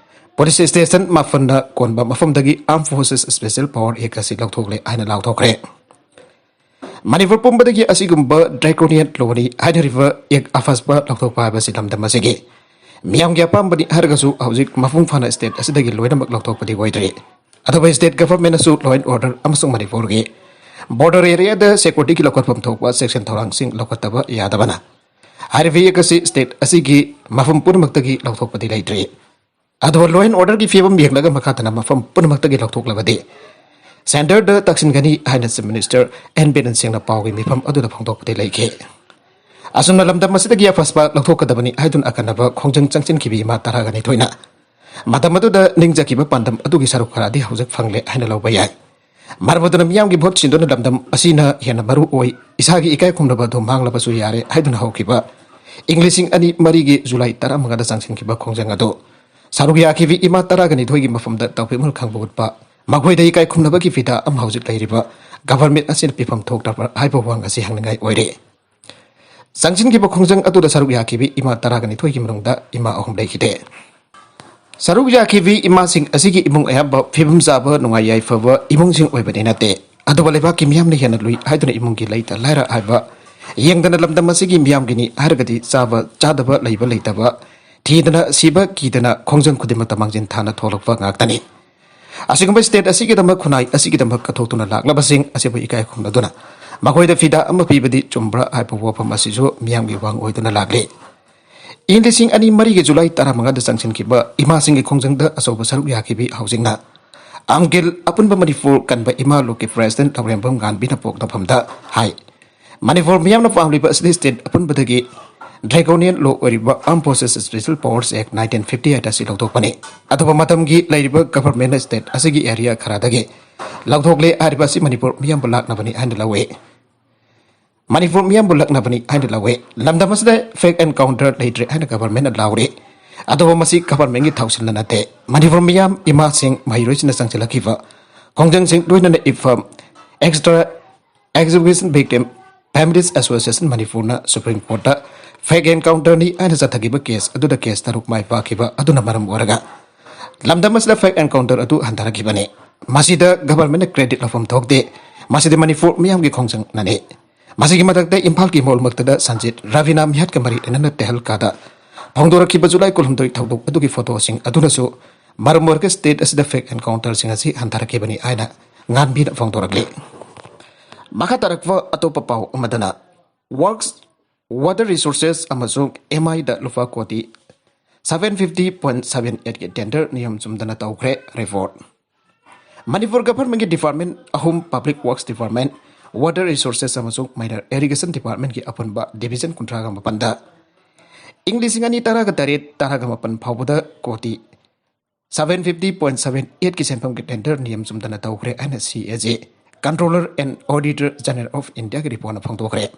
ꯄꯨꯂꯤꯁ ꯁ꯭ꯇꯦꯁꯟ ꯃꯥꯄꯟꯅ ꯀꯣꯟꯕ ꯃꯐꯝꯗꯒꯤ Armed Forces Special Power Act ꯑꯁꯤ ꯂꯧꯊꯣꯛꯂꯦ ꯍꯥꯏꯅ ꯂꯥꯎꯊꯣꯛꯈ꯭ꯔꯦ꯫ ꯃꯅꯤꯄꯨꯔ ꯄꯨꯝꯕꯗꯒꯤ ꯑꯁꯤꯒꯨꯝꯕ draconian law ꯅꯤ ꯍꯥꯏꯅꯔꯤꯕ act ꯑꯐꯁꯕ ꯂꯧꯊꯣꯛꯄ ꯍꯥꯏꯕꯁꯤ ꯂꯝꯗꯝ ꯑꯁꯤꯒꯤ ꯃꯤꯌꯥꯝꯒꯤ ꯑꯄꯥꯝꯕꯅꯤ ꯍꯥꯏꯔꯒꯁꯨ ꯍꯧꯖꯤꯛ ꯃꯄꯨꯡ ꯐꯥꯅ ꯁ꯭ꯇꯦꯠ ꯑꯁꯤꯗꯒꯤ ꯂꯣꯏꯅꯃꯛ ꯂꯧꯊꯣꯛꯄꯗꯤ ꯑꯣꯏꯗ꯭ꯔꯤ꯫ ꯑꯗꯨꯕꯨ ꯁ꯭ꯇꯦꯠ ꯒꯚꯔꯟꯃꯦꯟꯠꯅꯁꯨ law and order ꯑꯃꯁꯨꯡ ꯃꯅꯤꯄꯨꯔꯒꯤ border areaꯗ securityꯒꯤ ꯂꯧꯈꯠꯐꯝ ꯊꯣꯛꯄ ꯆꯦꯛꯁꯤꯟ ꯊꯧꯔꯥꯡꯁꯤꯡ ꯂꯧꯈꯠꯇꯕ ꯌꯥꯗꯕꯅ ꯍꯥꯏꯔꯤꯕ act ꯑꯁꯤ ꯁ꯭ꯇꯦꯠ ꯑꯁꯤꯒꯤ ꯃꯐꯝ ꯄꯨꯝꯅꯃꯛꯇꯒꯤ ꯂꯧꯊꯣꯛꯄꯗꯤ ꯂꯩꯇ꯭ꯔꯤ꯫ ꯑꯗꯨꯒ law and orderꯒꯤ ꯐꯤꯕꯝ ꯌꯦꯡꯂꯒ ꯃꯈꯥ ꯇꯥꯅ ꯃꯐꯝ ꯄꯨꯝꯅꯃꯛꯇꯒꯤ ꯂꯧꯊꯣꯛꯂꯕꯗꯤ centreꯗ ꯇꯛꯁꯤꯟꯒꯅꯤ ꯍꯥꯏꯅ Chief Minister ꯑꯦꯟ ꯕꯤꯔꯦꯟ ꯁꯤꯡꯅ ꯄꯥꯎꯒꯤ ꯃꯤꯐꯝ ꯑꯗꯨꯗ ꯐꯣꯡꯗꯣꯛꯄꯗꯤ ꯂꯩꯈꯤ꯫ ꯑꯁꯨꯝꯅ ꯂꯝꯗꯝ ꯑꯁꯤꯗꯒꯤ ꯑꯐꯁꯄꯥ ꯂꯧꯊꯣꯛꯀꯗꯕꯅꯤ ꯍꯥꯏꯗꯨꯅ ꯑꯀꯟꯅꯕ ꯈꯣꯡꯖꯪ ꯆꯪꯁꯤꯟꯈꯤꯕ ꯏꯃꯥ ꯇꯔꯥꯒ ꯅꯤꯊꯣꯏꯅ ꯃꯇꯝ ꯑꯗꯨꯗ ꯅꯤꯡꯖꯈꯤꯕ ꯄꯥꯟꯗꯝ ꯑꯗꯨꯒꯤ ꯁꯔꯨꯛ ꯈꯔꯗꯤ ꯍꯧꯖꯤꯛ ꯐꯪꯂꯦ ꯍꯥꯏꯅ ꯂꯧꯕ ꯌꯥꯏ꯫ ꯃꯔꯝ ꯑꯗꯨꯅ ꯃꯤꯌꯥꯝꯒꯤ ꯚꯣꯠ ꯁꯤꯟꯗꯨꯅ ꯂꯝꯗꯝ ꯑꯁꯤꯅ ꯍꯦꯟꯅ ꯃꯔꯨ ꯑꯣꯏ, ꯏꯁꯥꯒꯤ ꯏꯀꯥꯏ ꯈꯨꯝꯅꯕ ꯑꯗꯨ ꯃꯥꯡꯂꯕꯁꯨ ꯌꯥꯔꯦ ꯍꯥꯏꯗꯨꯅ ꯍꯧꯈꯤꯕ ꯏꯪ ꯂꯤꯁꯤꯡ ꯑꯅꯤ ꯃꯔꯤꯒꯤ ꯖꯨꯂꯥꯏ ꯇꯔꯥꯃꯉꯥꯗ ꯆꯪꯁꯤꯟꯈꯤꯕ ꯈꯣꯡꯖꯪ ꯑꯗꯨ ꯁꯔꯨꯛ ꯌꯥꯈꯤꯕꯤ ꯏꯃꯥ ꯇꯔꯥꯒ ꯅꯤꯊꯣꯏꯒꯤ ꯃꯐꯝꯗ ꯇꯥꯎꯄꯤꯃꯜ ꯈꯪꯕ ꯎꯠꯄ, ꯃꯈꯣꯏꯗ ꯏꯀꯥꯏ ꯈꯨꯝꯅꯕꯒꯤ ꯐꯤꯗꯥ ꯑꯃ ꯍꯧꯖꯤꯛ ꯂꯩꯔꯤꯕ government ꯑꯁꯤꯅ ꯄꯤꯐꯝ ꯊꯣꯛꯇ꯭ꯔꯕ꯭ꯔꯥ ꯍꯥꯏꯕ ꯋꯥꯍꯪ ꯑꯁꯤ ꯍꯪꯅꯤꯡꯉꯥꯏ ꯑꯣꯏꯔꯦ꯫ ꯆꯪꯁꯤꯟꯈꯤꯕ ꯈꯣꯡꯖꯪ ꯑꯗꯨꯗ ꯁꯔꯨꯛ ꯌꯥꯈꯤꯕꯤ ꯏꯃꯥ ꯇꯔꯥꯒ ꯅꯤꯊꯣꯏꯒꯤ ꯃꯅꯨꯡꯗ ꯏꯃꯥ ꯑꯍꯨꯝ ꯂꯩꯈꯤꯗꯦ꯫ ꯁꯔꯨꯛ ꯌꯥꯈꯤꯕꯤ ꯏꯃꯥꯁꯤꯡ ꯑꯁꯤꯒꯤ ꯏꯃꯨꯡ ꯑꯌꯥꯝꯕ ꯐꯤꯕꯝ ꯆꯥꯕ, ꯅꯨꯡꯉꯥꯏ ꯌꯥꯏꯐꯕ ꯏꯃꯨꯡꯁꯤꯡ ꯑꯣꯏꯕꯗꯤ ꯅꯠꯇꯦ꯫ ꯑꯗꯨꯕꯨ ꯂꯩꯕꯥꯛꯀꯤ ꯃꯤꯌꯥꯝꯅ ꯍꯦꯟꯅ ꯂꯨꯏ ꯍꯥꯏꯗꯨꯅ ꯏꯃꯨꯡꯒꯤ ꯂꯩꯇ ꯂꯥꯏꯔ ꯍꯥꯏꯕ ꯌꯦꯡꯗꯅ ꯂꯝꯗꯝ ꯑꯁꯤꯒꯤ ꯃꯤꯌꯥꯝꯒꯤꯅꯤ ꯍꯥꯏꯔꯒꯗꯤ ꯆꯥꯕ ꯆꯥꯗꯕ, ꯂꯩꯕ ꯂꯩꯇꯕ ꯊꯤꯗꯅ ꯁꯤꯕ ꯀꯤꯗꯅ ꯈꯣꯡꯖꯪ ꯈꯨꯗꯤꯡꯃꯛꯇ ꯃꯥꯡꯖꯤꯟ ꯊꯥꯅ ꯊꯣꯛꯂꯛꯄ ꯉꯥꯛꯇꯅꯤ꯫ ꯑꯁꯤꯒꯨꯝꯕ state ꯑꯁꯤꯒꯤꯗꯃꯛ, ꯈꯨꯟꯅꯥꯏ ꯑꯁꯤꯒꯤꯗꯃꯛ ꯀꯠꯊꯣꯛꯇꯨꯅ ꯂꯥꯛꯂꯕꯁꯤꯡ ꯑꯁꯤꯕꯨ ꯏꯀꯥꯏ ꯈꯨꯝꯅꯗꯨꯅ ꯃꯈꯣꯏꯗ ꯐꯤꯗꯥ ꯑꯃ ꯄꯤꯕꯗꯤ ꯆꯨꯝꯕ꯭ꯔꯥ ꯍꯥꯏꯕ ꯋꯥꯐꯝ ꯑꯁꯤꯁꯨ ꯃꯤꯌꯥꯝꯒꯤ ꯋꯥꯡ ꯑꯣꯏꯗꯨꯅ ꯂꯥꯛꯂꯤ꯫ ꯏꯪ ꯂꯤꯁꯤꯡ ꯑꯅꯤ ꯃꯔꯤꯒꯤ ꯖꯨꯂꯥꯏ ꯇꯔꯥꯃꯉꯥꯗ ꯆꯪꯁꯤꯟꯈꯤꯕ ꯏꯃꯥꯁꯤꯡꯒꯤ ꯈꯣꯡꯖꯪꯗ ꯑꯆꯧꯕ ꯁꯔꯨꯛ ꯌꯥꯈꯤꯕꯤ ꯍꯧꯖꯤꯛꯅ ꯑꯝꯒꯤꯜ ꯑꯄꯨꯟꯕ ꯃꯅꯤꯄꯨꯔ ꯀꯟꯕ ꯏꯃꯥ ꯂꯨꯞꯀꯤ president ꯂꯧꯔꯦꯝꯕꯝ ꯉꯥꯟꯕꯤꯅ ꯄꯣꯛꯅꯐꯝꯗ ꯍꯥꯏ, ꯃꯅꯤꯄꯨꯔ ꯃꯤꯌꯥꯝꯅ ꯄꯥꯝꯂꯤꯕ ꯑꯁꯤꯗꯤ state ꯑꯄꯨꯟꯕꯗꯒꯤ draconian law ꯑꯣꯏꯔꯤꯕ Armed Forces Special Powers Act nineteen fifty eight ꯑꯁꯤ ꯂꯧꯊꯣꯛꯄꯅꯤ꯫ ꯑꯗꯨꯕꯨ ꯃꯇꯝꯒꯤ ꯂꯩꯔꯤꯕ governmentꯅ state ꯑꯁꯤꯒꯤ area ꯈꯔꯗꯒꯤ ꯂꯧꯊꯣꯛꯂꯦ ꯍꯥꯏꯔꯤꯕ ꯑꯁꯤ ꯃꯅꯤꯄꯨꯔ ꯃꯤꯌꯥꯝꯕꯨ ꯂꯥꯛꯅꯕꯅꯤ ꯍꯥꯏꯅ ꯂꯧꯏ꯫ ꯃꯅꯤꯄꯨꯔ ꯃꯤꯌꯥꯝꯕꯨ ꯂꯛꯅꯕꯅꯤ ꯍꯥꯏꯅ ꯂꯧꯏ꯫ ꯂꯝꯗꯝ ꯑꯁꯤꯗ fake encounter ꯂꯩꯇ꯭ꯔꯦ ꯍꯥꯏꯅ governmentꯅ ꯂꯥꯎꯔꯤ꯫ ꯑꯗꯨꯕꯨ ꯃꯁꯤ governmentꯀꯤ ꯊꯧꯁꯤꯜꯅ ꯅꯠꯇꯦ꯫ ꯃꯅꯤꯄꯨꯔ ꯃꯤꯌꯥꯝ, ꯏꯃꯥꯁꯤꯡ, ꯃꯍꯩꯔꯣꯏꯁꯤꯡꯅ ꯆꯪꯁꯤꯜꯂꯛꯈꯤꯕ ꯈꯣꯡꯖꯪꯁꯤꯡ, ꯂꯣꯏꯅꯅ ꯏꯐꯝ, extra execution victim families association ꯃꯅꯤꯄꯨꯔꯅ Supreme Courtꯇ fake encounterꯅꯤ ꯍꯥꯏꯅ ꯆꯠꯊꯈꯤꯕ case ꯑꯗꯨꯗ case ꯇꯔꯨꯛ ꯃꯥꯏ ꯄꯥꯛꯈꯤꯕ ꯑꯗꯨꯅ ꯃꯔꯝ ꯑꯣꯏꯔꯒ ꯂꯝꯗꯝ ꯑꯁꯤꯗ fake encounter ꯑꯗꯨ ꯍꯟꯊꯔꯛꯈꯤꯕꯅꯤ꯫ ꯃꯁꯤꯗ governmentꯅ credit ꯂꯧꯐꯝ ꯊꯣꯛꯇꯦ꯫ ꯃꯁꯤꯗꯤ ꯃꯅꯤꯄꯨꯔ ꯃꯤꯌꯥꯝꯒꯤ ꯈꯣꯡꯖꯪꯅꯅꯤ꯫ ꯃꯁꯤꯒꯤ ꯃꯊꯛꯇ ꯏꯝꯐꯥꯜꯒꯤ ꯃꯣꯜꯃꯛꯇꯗ ꯁꯟꯖꯤꯠ ꯔꯕꯤꯅꯥ ꯃꯤꯍꯠꯀ ꯃꯔꯤ ꯂꯩꯅꯅ ꯇꯦꯍꯜꯀꯥꯗ ꯐꯣꯡꯗꯣꯔꯛꯈꯤꯕ ꯖꯨꯂꯥꯏ ꯀꯨꯟꯍꯨꯝꯗꯣꯏ ꯊꯧꯗꯣꯛ ꯑꯗꯨꯒꯤ photoꯁꯤꯡ ꯑꯗꯨꯅꯁꯨ ꯃꯔꯝ ꯑꯣꯏꯔꯒ state ꯑꯁꯤꯗ fake encounterꯁꯤꯡ ꯑꯁꯤ ꯍꯟꯊꯔꯛꯈꯤꯕꯅꯤ ꯍꯥꯏꯅ ꯉꯥꯟꯕꯤꯅ ꯐꯣꯡꯗꯣꯔꯛꯂꯤ꯫ ꯃꯈꯥ ꯇꯥꯔꯛꯄ ꯑꯇꯣꯞꯄ ꯄꯥꯎ ꯑꯃꯗꯅ, Works, Water Resources ꯑꯃꯁꯨꯡ ꯑꯦꯝ ꯑꯥꯏꯗ ꯂꯨꯄꯥ ꯀꯣꯇꯤ ꯁꯚꯦꯟ ꯐꯤꯐꯇꯤ ꯄꯣꯏꯟ ꯁꯚꯦꯟ ꯑꯩꯠꯀꯤ ꯇꯦꯟꯗꯔ ꯅꯤꯌꯝ ꯆꯨꯝꯗꯅ ꯇꯧꯈ꯭ꯔꯦ꯫ ꯔꯤꯄꯣꯔꯠ꯫ ꯃꯅꯤꯄꯨꯔ ꯒꯚꯔꯟꯃꯦꯟꯠꯀꯤ ꯗꯤꯄꯥꯔꯠꯃꯦꯟꯠ ꯑꯍꯨꯝ, public works department, water resources ꯑꯃꯁꯨꯡ ꯃꯥꯏꯅꯔ ꯏꯔꯤꯒꯦꯁꯟ ꯗꯤꯄꯥꯔꯠꯃꯦꯟꯠꯀꯤ ꯑꯄꯨꯟꯕ ꯗꯤꯕꯤꯖꯟ ꯀꯨꯟꯊ꯭ꯔꯥꯒ ꯃꯥꯄꯟꯗ ꯏꯪ ꯂꯤꯁꯤꯡ ꯑꯅꯤ ꯇꯔꯥꯒ ꯇꯔꯦꯠ ꯇꯔꯥꯒ ꯃꯥꯄꯟ ꯐꯥꯎꯕꯗ ꯀꯣꯇꯤ ꯁꯚꯦꯟ ꯐꯤꯐꯇꯤ ꯄꯣꯏꯟ ꯁꯚꯦꯟ ꯑꯩꯠꯀꯤ ꯁꯦꯟꯐꯝꯒꯤ ꯇꯦꯟꯗꯔ ꯅꯤꯌꯝ ꯆꯨꯝꯗꯅ ꯇꯧꯈ꯭ꯔꯦ ꯍꯥꯏꯅ C A G, Controller and Auditor General of Indiaꯒꯤ ꯔꯤꯄꯣꯔꯠꯅ ꯐꯣꯡꯗꯣꯛꯈ꯭ꯔꯦ꯫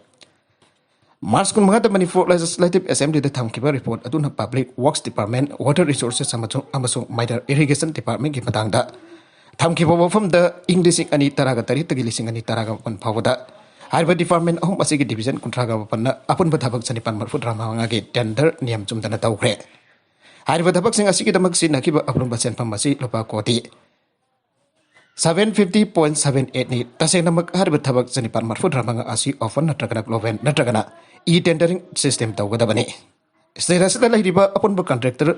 ꯃꯥꯔꯆ ꯀꯨꯟꯃꯉꯥꯗ ꯃꯅꯤꯄꯨꯔ ꯂꯦꯖꯤꯁꯂꯦꯇꯤꯚ ꯑꯦꯁꯦꯝꯕ꯭ꯂꯤꯗ ꯊꯝꯈꯤꯕ ꯔꯤꯄꯣꯔꯠ ꯑꯗꯨꯅ public works department, water resources ꯑꯃꯁꯨꯡ, ꯑꯃꯁꯨꯡ ꯃꯥꯏꯅꯔ ꯏꯔꯤꯒꯦꯁꯟ ꯗꯤꯄꯥꯔꯠꯃꯦꯟꯠꯀꯤ ꯃꯇꯥꯡꯗ ꯊꯝꯈꯤꯕ ꯋꯥꯐꯝꯗ ꯏꯪ ꯂꯤꯁꯤꯡ ꯑꯅꯤ ꯇꯔꯥꯒ ꯇꯔꯦꯠꯇꯒꯤ ꯂꯤꯁꯤꯡ ꯑꯅꯤ ꯇꯔꯥꯒ ꯃꯥꯄꯟ ꯐꯥꯎꯕꯗ ꯍꯥꯏꯔꯤꯕ ꯗꯤꯄꯥꯔꯠꯃꯦꯟꯠ ꯑꯍꯨꯝ ꯑꯁꯤꯒꯤ ꯗꯤꯕꯤꯖꯟ ꯀꯨꯟꯊ꯭ꯔꯥꯒ ꯃꯥꯄꯟꯅ ꯑꯄꯨꯟꯕ ꯊꯕꯛ ꯆꯅꯤꯄꯥꯟ ꯃꯔꯤꯐꯨꯇꯔꯥ ꯃꯉꯥꯒꯤ ꯇꯦꯟꯗꯔ ꯅꯤꯌꯝ ꯆꯨꯝꯗꯅ ꯇꯧꯈ꯭ꯔꯦ꯫ ꯍꯥꯏꯔꯤꯕ ꯊꯕꯛꯁꯤꯡ ꯑꯁꯤꯒꯤꯗꯃꯛ ꯁꯤꯖꯤꯟꯅꯈꯤꯕ ꯑꯄꯨꯟꯕ ꯁꯦꯟꯐꯝ ꯑꯁꯤ ꯂꯨꯄꯥ ꯀꯣꯇꯤ ꯁꯚꯦꯟ ꯐꯤꯐꯇꯤ ꯄꯣꯏꯟ ꯁꯚꯦꯟ ꯑꯩꯠꯅꯤ꯫ ꯇꯁꯦꯡꯅꯃꯛ ꯍꯥꯏꯔꯤꯕ ꯊꯕꯛ ꯆꯅꯤꯄꯥꯟ ꯃꯔꯤꯐꯨꯇꯔꯥ ꯃꯉꯥ ꯑꯁꯤ ꯑꯣꯐꯔ ꯅꯠꯇ꯭ꯔꯒꯅ ꯒ꯭ꯂꯣꯕꯦꯜ ꯅꯠꯇ꯭ꯔꯒꯅ ꯏ ꯇꯦꯟꯗꯔꯤꯡ ꯁꯤꯁꯇꯦꯝ ꯇꯧꯒꯗꯕꯅꯤ꯫ ꯁ꯭ꯇꯦꯠ ꯑꯁꯤꯗ ꯂꯩꯔꯤꯕ ꯑꯄꯨꯟꯕ ꯀꯟꯇ꯭ꯔꯦꯛꯇꯔ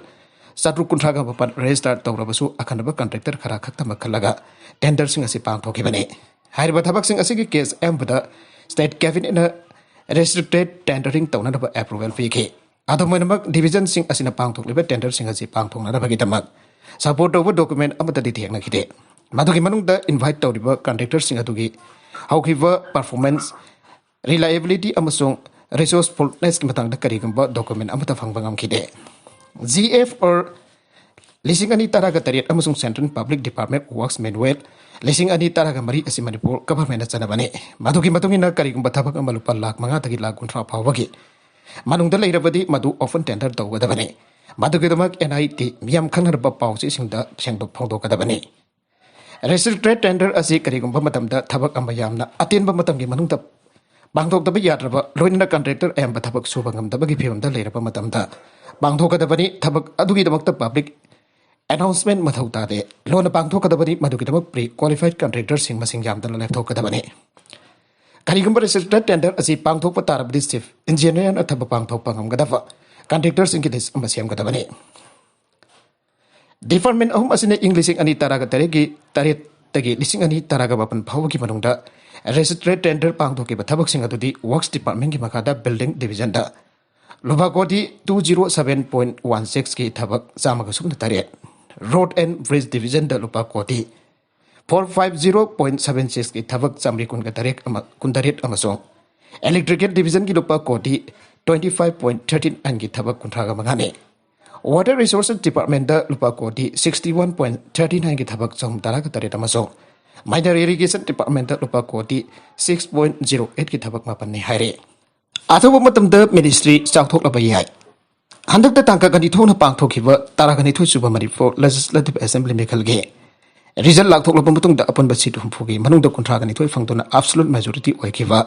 ꯆꯥꯇ꯭ꯔꯨꯛ ꯀꯨꯟꯊ꯭ꯔꯥꯒ ꯃꯥꯄꯟ ꯔꯦꯖꯤꯁꯇꯥꯔ ꯇꯧꯔꯕꯁꯨ, ꯑꯈꯟꯅꯕ ꯀꯟꯇ꯭ꯔꯦꯛꯇꯔ ꯈꯔ ꯈꯛꯇꯃꯛ ꯈꯜꯂꯒ ꯇꯦꯟꯗꯔꯁꯤꯡ ꯑꯁꯤ ꯄꯥꯡꯊꯣꯛꯈꯤꯕꯅꯤ꯫ ꯍꯥꯏꯔꯤꯕ ꯊꯕꯛꯁꯤꯡ ꯑꯁꯤꯒꯤ ꯀꯦꯁ ꯑꯌꯥꯝꯕꯗ ꯁ꯭ꯇꯦꯠ ꯀꯦꯕꯤꯅꯦꯠꯅ ꯔꯦꯁꯇ꯭ꯔꯤꯛꯇꯦꯗ ꯇꯦꯟꯗꯔꯤꯡ ꯇꯧꯅꯅꯕ ꯑꯦꯄ꯭ꯔꯨꯚꯦꯜ ꯄꯤꯈꯤ꯫ ꯑꯗꯨꯝ ꯑꯣꯏꯅꯃꯛ, ꯗꯤꯕꯤꯖꯟꯁꯤꯡ ꯑꯁꯤꯅ ꯄꯥꯡꯊꯣꯛꯂꯤꯕ ꯇꯦꯟꯗꯔꯁꯤꯡ ꯑꯁꯤ ꯄꯥꯡꯊꯣꯛꯅꯅꯕꯒꯤꯗꯃꯛ ꯁꯄꯣꯔꯠ ꯇꯧꯕ ꯗꯣꯀꯨꯃꯦꯟ ꯑꯃꯠꯇꯗꯤ ꯊꯦꯡꯅꯈꯤꯗꯦ꯫ ꯃꯗꯨꯒꯤ ꯃꯅꯨꯡꯗ ꯏꯟꯚꯥꯏꯠ ꯇꯧꯔꯤꯕ ꯀꯟꯇ꯭ꯔꯦꯛꯇꯔꯁꯤꯡ ꯑꯗꯨꯒꯤ ꯍꯧꯈꯤꯕ ꯄꯔꯐꯣꯔꯃꯦꯟꯁ, ꯔꯤꯂꯥꯏꯑꯦꯕꯤꯂꯤꯇꯤ ꯑꯃꯁꯨꯡ ꯔꯤꯁꯣꯔꯁꯐꯨꯜꯅꯦꯁꯀꯤ ꯃꯇꯥꯡꯗ ꯀꯔꯤꯒꯨꯝꯕ ꯗꯣꯀꯨꯃꯦꯟ ꯑꯃꯠꯇ ꯐꯪꯕ ꯉꯝꯈꯤꯗꯦ꯫ ꯖꯤ ꯑꯦꯐ ꯑꯥꯔ ꯂꯤꯁꯤꯡ ꯑꯅꯤ ꯇꯔꯥꯒ ꯇꯔꯦꯠ ꯑꯃꯁꯨꯡ ꯁꯦꯟꯇ꯭ꯔꯦꯜ ꯄꯕ꯭ꯂꯤꯛ ꯗꯤꯄꯥꯔꯠꯃꯦꯟꯠ ꯋꯥꯔꯛꯁ ꯃꯦꯅꯨꯑꯦꯜ ꯂꯤꯁꯤꯡ ꯑꯅꯤ ꯇꯔꯥꯒ ꯃꯔꯤ ꯑꯁꯤ ꯃꯅꯤꯄꯨꯔ ꯒꯚꯔꯟꯃꯦꯟꯠꯅ ꯆꯠꯅꯕꯅꯤ꯫ ꯃꯗꯨꯒꯤ ꯃꯇꯨꯡ ꯏꯟꯅ, ꯀꯔꯤꯒꯨꯝꯕ ꯊꯕꯛ ꯑꯃ ꯂꯨꯄꯥ ꯂꯥꯈ ꯃꯉꯥꯗꯒꯤ ꯂꯥꯈ ꯀꯨꯟꯊ꯭ꯔꯥ ꯐꯥꯎꯕꯒꯤ ꯃꯅꯨꯡꯗ ꯂꯩꯔꯕꯗꯤ, ꯃꯗꯨ ꯑꯣꯄꯟ ꯇꯦꯟꯗꯔ ꯇꯧꯒꯗꯕꯅꯤ꯫ ꯃꯗꯨꯒꯤꯗꯃꯛ ꯑꯦꯟ ꯑꯥꯏ ꯇꯤ ꯃꯤꯌꯥꯝ ꯈꯪꯅꯔꯕ ꯄꯥꯎꯆꯦꯁꯤꯡꯗ ꯁꯦꯡꯗꯣꯛ ꯐꯣꯡꯗꯣꯛꯀꯗꯕꯅꯤ꯫ ꯔꯦꯁꯇ꯭ꯔꯤꯛꯇꯦꯗ ꯇꯦꯟꯗꯔ ꯑꯁꯤ ꯀꯔꯤꯒꯨꯝꯕ ꯃꯇꯝꯗ ꯊꯕꯛ ꯑꯃ ꯌꯥꯝꯅ ꯑꯇꯦꯟꯕ ꯃꯇꯝꯒꯤ ꯃꯅꯨꯡꯗ ꯄꯥꯡꯊꯣꯛꯇꯕ ꯌꯥꯗ꯭ꯔꯕ, ꯂꯣꯏꯅꯅ ꯀꯟꯇ꯭ꯔꯦꯛꯇꯔ ꯑꯌꯥꯝꯕ ꯊꯕꯛ ꯁꯨꯕ ꯉꯝꯗꯕꯒꯤ ꯐꯤꯕꯝꯗ ꯂꯩꯔꯕ ꯃꯇꯝꯗ ꯄꯥꯡꯊꯣꯛꯀꯗꯕꯅꯤ꯫ ꯊꯕꯛ ꯑꯗꯨꯒꯤꯗꯃꯛꯇ ꯄꯕ꯭ꯂꯤꯛ ꯑꯦꯅꯥꯎꯟꯁꯃꯦꯟꯠ ꯃꯊꯧ ꯇꯥꯗꯦ꯫ ꯂꯣꯟꯅ ꯄꯥꯡꯊꯣꯛꯀꯗꯕꯅꯤ꯫ ꯃꯗꯨꯒꯤꯗꯃꯛ ꯄ꯭ꯔꯤ ꯀ꯭ꯋꯥꯂꯤꯐꯥꯏꯗ ꯀꯟꯇ꯭ꯔꯦꯛꯇꯔꯁꯤꯡ ꯃꯁꯤꯡ ꯌꯥꯝꯗꯅ ꯂꯦꯞꯊꯣꯛꯀꯗꯕꯅꯤ꯫ ꯀꯔꯤꯒꯨꯝꯕ ꯔꯦꯁꯇ꯭ꯔꯤꯛꯇꯦꯗ ꯇꯦꯟꯗꯔ ꯑꯁꯤ ꯄꯥꯡꯊꯣꯛꯄ ꯇꯥꯔꯕꯗꯤ, ꯆꯤꯐ ꯏꯟꯖꯤꯅꯤꯌꯔꯅ ꯊꯕꯛ ꯄꯥꯡꯊꯣꯛꯄ ꯉꯝꯒꯗꯕ ꯀꯟꯇ꯭ꯔꯦꯛꯇꯔꯁꯤꯡꯒꯤ ꯂꯤꯁ꯭ꯠ ꯑꯃ ꯁꯦꯝꯒꯗꯕꯅꯤ꯫ ꯗꯤꯄꯥꯔꯠꯃꯦꯟꯠ ꯑꯍꯨꯝ ꯑꯁꯤꯅ ꯏꯪ ꯂꯤꯁꯤꯡ ꯑꯅꯤ ꯇꯔꯥꯒ ꯇꯔꯦꯠꯀꯤ, ꯇꯔꯦꯠꯇꯒꯤ ꯂꯤꯁꯤꯡ ꯑꯅꯤ ꯇꯔꯥꯒ ꯃꯥꯄꯟ ꯐꯥꯎꯕꯒꯤ ꯃꯅꯨꯡꯗ ꯔꯦꯁꯇ꯭ꯔꯤꯛꯇꯦꯗ ꯇꯦꯟꯗꯔ ꯄꯥꯡꯊꯣꯛꯈꯤꯕ ꯊꯕꯛꯁꯤꯡ ꯑꯗꯨꯗꯤ ꯋꯥꯔꯛꯁ ꯗꯤꯄꯥꯔꯠꯃꯦꯟꯠꯀꯤ ꯃꯈꯥꯗ ꯕꯤꯜꯗꯤꯡ ꯗꯤꯕꯤꯖꯟꯗ ꯂꯨꯄꯥ ꯀꯣꯇꯤ two zero seven point one six ꯀꯤ ꯊꯕꯛ ꯆꯥꯝꯃꯒ ꯁꯨꯞꯅ ꯇꯔꯦꯠ, Road and Bridge Division ꯗ ꯂꯨꯄꯥ ꯀꯣꯇꯤ four five zero point seven six ꯀꯤ ꯊꯕꯛ ꯆꯥꯃꯔꯤ ꯀꯨꯟꯒ ꯇꯔꯦꯠ ꯑꯃ, ꯀꯨꯟꯇꯔꯦꯠ ꯑꯃꯁꯨꯡ Electrical Division ꯒꯤ ꯂꯨꯄꯥ ꯀꯣꯇꯤ twenty five point thirty nine ꯒꯤ ꯊꯕꯛ ꯀꯨꯟꯊ꯭ꯔꯥꯒ ꯃꯉꯥꯅꯤ꯫ Water Resources Department ꯗ ꯂꯨꯄꯥ ꯀꯣꯇꯤ sixty one point thirty nine ꯒꯤ ꯊꯕꯛ ꯆꯍꯨꯝ ꯇꯔꯥꯒ ꯇꯔꯦꯠ ꯑꯃꯁꯨꯡ Minor Irrigation Department ꯗ ꯂꯨꯄꯥ ꯀꯣꯇꯤ six point zero eight ꯀꯤ ꯊꯕꯛ ꯃꯥꯄꯟꯅꯤ ꯍꯥꯏꯔꯤ꯫ ꯑꯊꯨꯕ ꯃꯇꯝꯗ ministry ꯆꯥꯎꯊꯣꯛꯂꯕ ꯌꯥꯏ꯫ ꯍꯟꯗꯛꯇ ꯇꯥꯡꯀꯛ ꯑꯅꯤ ꯊꯣꯛꯅ ꯄꯥꯡꯊꯣꯛꯈꯤꯕ ꯇꯔꯥꯒ ꯅꯤꯊꯣꯏ ꯁꯨꯕ ꯃꯅꯤꯄꯨꯔ Legislative Assembly ꯃꯤꯈꯜꯒꯤ result ꯂꯥꯎꯊꯣꯛꯂꯕ ꯃꯇꯨꯡꯗ ꯑꯄꯨꯟꯕ seat ꯍꯨꯝꯐꯨꯒꯤ ꯃꯅꯨꯡꯗ ꯀꯨꯟꯊ꯭ꯔꯥꯒ ꯅꯤꯊꯣꯏ ꯐꯪꯗꯨꯅ absolute majority ꯑꯣꯏꯈꯤꯕ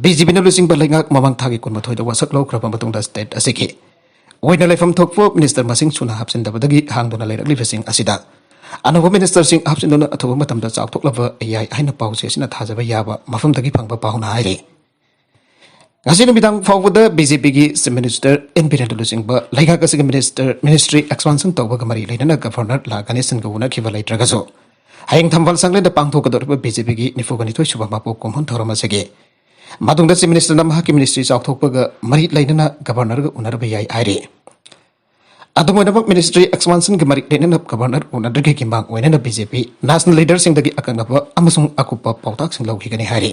BJP ꯅ ꯂꯨꯆꯤꯡꯕ ꯂꯩꯉꯥꯛ ꯃꯃꯥꯡ ꯊꯥꯒꯤ ꯀꯨꯟꯃꯥꯊꯣꯏꯗ ꯋꯥꯁꯛ ꯂꯧꯈ꯭ꯔꯕ ꯃꯇꯨꯡꯗ state ꯑꯁꯤꯒꯤ ꯑꯣꯏꯅ ꯂꯩꯐꯝ ꯊꯣꯛꯄ minister ꯃꯁꯤꯡ ꯁꯨꯅ ꯍꯥꯞꯆꯤꯟꯗꯕꯗꯒꯤ ꯍꯥꯡꯗꯨꯅ ꯂꯩꯔꯛꯂꯤꯕꯁꯤꯡ ꯑꯁꯤꯗ ꯑꯅꯧꯕ ministerꯁꯤꯡ ꯍꯥꯞꯆꯤꯟꯗꯨꯅ ꯑꯊꯨꯕ ꯃꯇꯝꯗ ꯆꯥꯎꯊꯣꯛꯂꯕ ꯌꯥꯏ ꯍꯥꯏꯅ ꯄꯥꯎꯆꯦꯁꯤꯅ ꯊꯥꯖꯕ ꯌꯥꯕ ꯃꯐꯝꯗꯒꯤ ꯐꯪꯕ ꯄꯥꯎꯅ ꯍꯥꯏꯔꯤ꯫ ꯉꯁꯤ ꯅꯨꯃꯤꯗꯥꯡ ꯐꯥꯎꯕꯗ BJPꯒꯤ Chief Minister N Biren ꯂꯨꯆꯤꯡꯕ ꯂꯩꯉꯥꯛ ꯑꯁꯤꯒꯤ minister, ministry expansion ꯇꯧꯕꯒ ꯃꯔꯤ ꯂꯩꯅꯅ Governor ꯂꯥ ꯒꯅꯦꯁꯟꯒ ꯎꯅꯈꯤꯕ ꯂꯩꯇ꯭ꯔꯒꯁꯨ, ꯍꯌꯦꯡ ꯊꯝꯕꯥꯜ ꯁꯪꯂꯦꯟꯗ ꯄꯥꯡꯊꯣꯛꯀꯗꯧꯔꯤꯕ BJPꯒꯤ ꯅꯤꯐꯨꯒ ꯅꯤꯊꯣꯏ ꯁꯨꯕ ꯃꯄꯣꯛ ꯀꯨꯝꯍꯣꯟ ꯊꯧꯔꯝ ꯑꯁꯤꯒꯤ ꯃꯇꯨꯡꯗ Chief Ministerꯅ ꯃꯍꯥꯛꯀꯤ ministry ꯆꯥꯎꯊꯣꯛꯄꯒ ꯃꯔꯤ ꯂꯩꯅꯅ Governorꯒ ꯎꯅꯔꯕ ꯌꯥꯏ ꯍꯥꯏꯔꯤ꯫ ꯑꯗꯨꯝ ꯑꯣꯏꯅꯃꯛ, ministry expansionꯒ ꯃꯔꯤ ꯂꯩꯅꯅ Governor ꯎꯅꯗ꯭ꯔꯤꯉꯩꯒꯤ ꯃꯥꯡ ꯑꯣꯏꯅꯅ BJP national leaderꯁꯤꯡꯗꯒꯤ ꯑꯀꯛꯅꯕ ꯑꯃꯁꯨꯡ ꯑꯀꯨꯞꯄ ꯄꯥꯎꯇꯥꯛꯁꯤꯡ ꯂꯧꯈꯤꯒꯅꯤ ꯍꯥꯏꯔꯤ꯫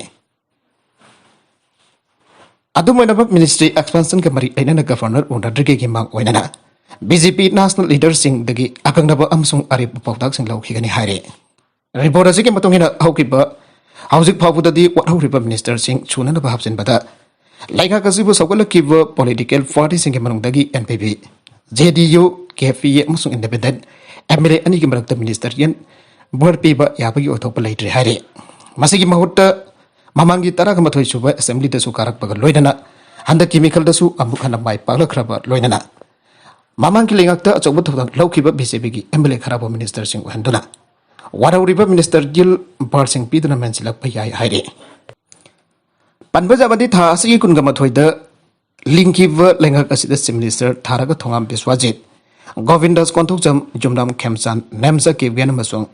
ꯑꯗꯨꯝ ꯑꯣꯏꯅꯃꯛ, ministry expansionꯒ ꯃꯔꯤ ꯂꯩꯅꯅ Governor ꯎꯅꯗ꯭ꯔꯤꯉꯩꯒꯤ ꯃꯥꯡ ꯑꯣꯏꯅꯅ BJP national leaderꯁꯤꯡꯗꯒꯤ ꯑꯀꯛꯅꯕ ꯑꯃꯁꯨꯡ ꯑꯔꯦꯞꯄ ꯄꯥꯎꯇꯥꯛꯁꯤꯡ ꯂꯧꯈꯤꯒꯅꯤ ꯍꯥꯏꯔꯤ꯫ Report ꯑꯁꯤꯒꯤ ꯃꯇꯨꯡ ꯏꯟꯅ, ꯍꯧꯈꯤꯕ, ꯍꯧꯖꯤꯛ ꯐꯥꯎꯕꯗꯗꯤ ꯋꯥꯠꯍꯧꯔꯤꯕ ministerꯁꯤꯡ ꯁꯨꯅꯅꯕ ꯍꯥꯞꯆꯤꯟꯕꯗ ꯂꯩꯉꯥꯛ ꯑꯁꯤꯕꯨ ꯁꯧꯒꯠꯂꯛꯈꯤꯕ political partyꯁꯤꯡꯒꯤ ꯃꯅꯨꯡꯗꯒꯤ NPP, JDU, KPA ꯑꯃꯁꯨꯡ independent MLA ꯑꯅꯤꯒꯤ ꯃꯔꯛꯇ ministerial ꯕꯣꯔ ꯄꯤꯕ ꯌꯥꯕꯒꯤ ꯑꯣꯏꯊꯣꯛꯄ ꯂꯩꯇ꯭ꯔꯦ ꯍꯥꯏꯔꯤ꯫ ꯃꯁꯤꯒꯤ ꯃꯍꯨꯠꯇ ꯃꯃꯥꯡꯒꯤ ꯇꯔꯥꯒ ꯃꯥꯊꯣꯏ ꯁꯨꯕ Assemblyꯗꯁꯨ ꯀꯥꯔꯛꯄꯒ ꯂꯣꯏꯅꯅ ꯍꯟꯗꯛꯀꯤ ꯃꯤꯈꯜꯗꯁꯨ ꯑꯃꯨꯛ ꯍꯟꯅ ꯃꯥꯏ ꯄꯥꯛꯂꯛꯈ꯭ꯔꯕ ꯂꯣꯏꯅꯅ ꯃꯃꯥꯡꯒꯤ ꯂꯩꯉꯥꯛꯇ ꯑꯆꯧꯕ ꯊꯧꯗꯥꯡ ꯂꯧꯈꯤꯕ BJPꯒꯤ MLA ꯈꯔꯕꯨ ministerꯁꯤꯡ ꯑꯣꯏꯍꯟꯗꯨꯅ ꯋꯥꯔꯧꯔꯤꯕ ministerial ꯕꯣꯔꯁꯤꯡ ꯄꯤꯗꯨꯅ ꯃꯦꯟꯁꯤꯜꯂꯛꯄ ꯌꯥꯏ ꯍꯥꯏꯔꯤ꯫ ꯄꯟꯕ ꯌꯥꯕꯗꯤ, ꯊꯥ ꯑꯁꯤꯒꯤ ꯀꯨꯟꯒ ꯃꯥꯊꯣꯏꯗ ꯂꯤꯡꯈꯤꯕ ꯂꯩꯉꯥꯛ ꯑꯁꯤꯗ Chief Minister ꯊꯥꯔꯒ ꯊꯣꯉꯥꯝ ꯕꯤꯁ꯭ꯋꯥꯖꯤꯠ, ꯒꯣꯕꯤꯟꯗꯥꯁ ꯀꯣꯟꯊꯧꯖꯝ, ꯌꯨꯝꯅꯥꯝ ꯈꯦꯝꯆꯥꯟ, ꯅꯦꯝꯆꯥ ꯀꯤꯞꯒꯦꯟ ꯑꯃꯁꯨꯡ